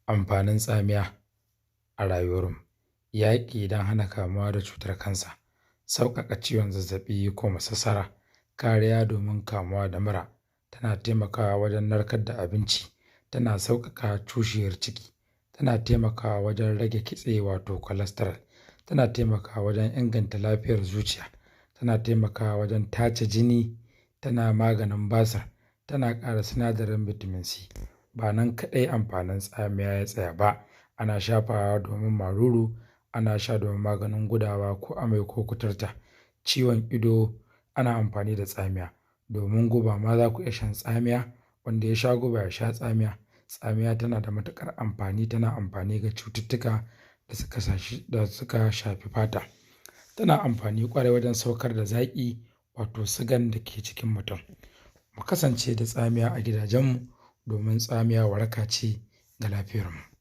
Amfanin tsamiya a rayuwarmu: yaƙi don hana kamuwa da cutar kansa, sauƙaƙa ciwon zazzaɓi ko masassara, kariya domin kamuwa da mura, tana taimakawa wajen narkar da abinci, tana sauƙaƙa cushewar ciki, tana taimakawa wajen rage kitse wato cholesterol, tana taimakawa wajen inganta lafiyar zuciya, tana taimakawa wajen tace jini, tana maganin basir, tana ƙara sinadarin vitamin C. Ba nan kaɗai amfanin tsamiya ya tsaya ba, ana shafawa domin maruru, ana sha domin maganin gudawa ko amai ko kuturta, ciwon ido ana amfani da tsamiya, domin guba ma za ku iya shan tsamiya, wanda ya sha guba ya sha tsamiya. Tsamiya tana da matuƙar amfani, tana amfani ga cututtuka da suka shafi fata. Tana amfani ƙwarai wajen saukar da zaƙi wato sigan da ke cikin mutum. Mu kasance da tsamiya a gidajenmu domin tsamiya waraka ce ga lafiyarmu.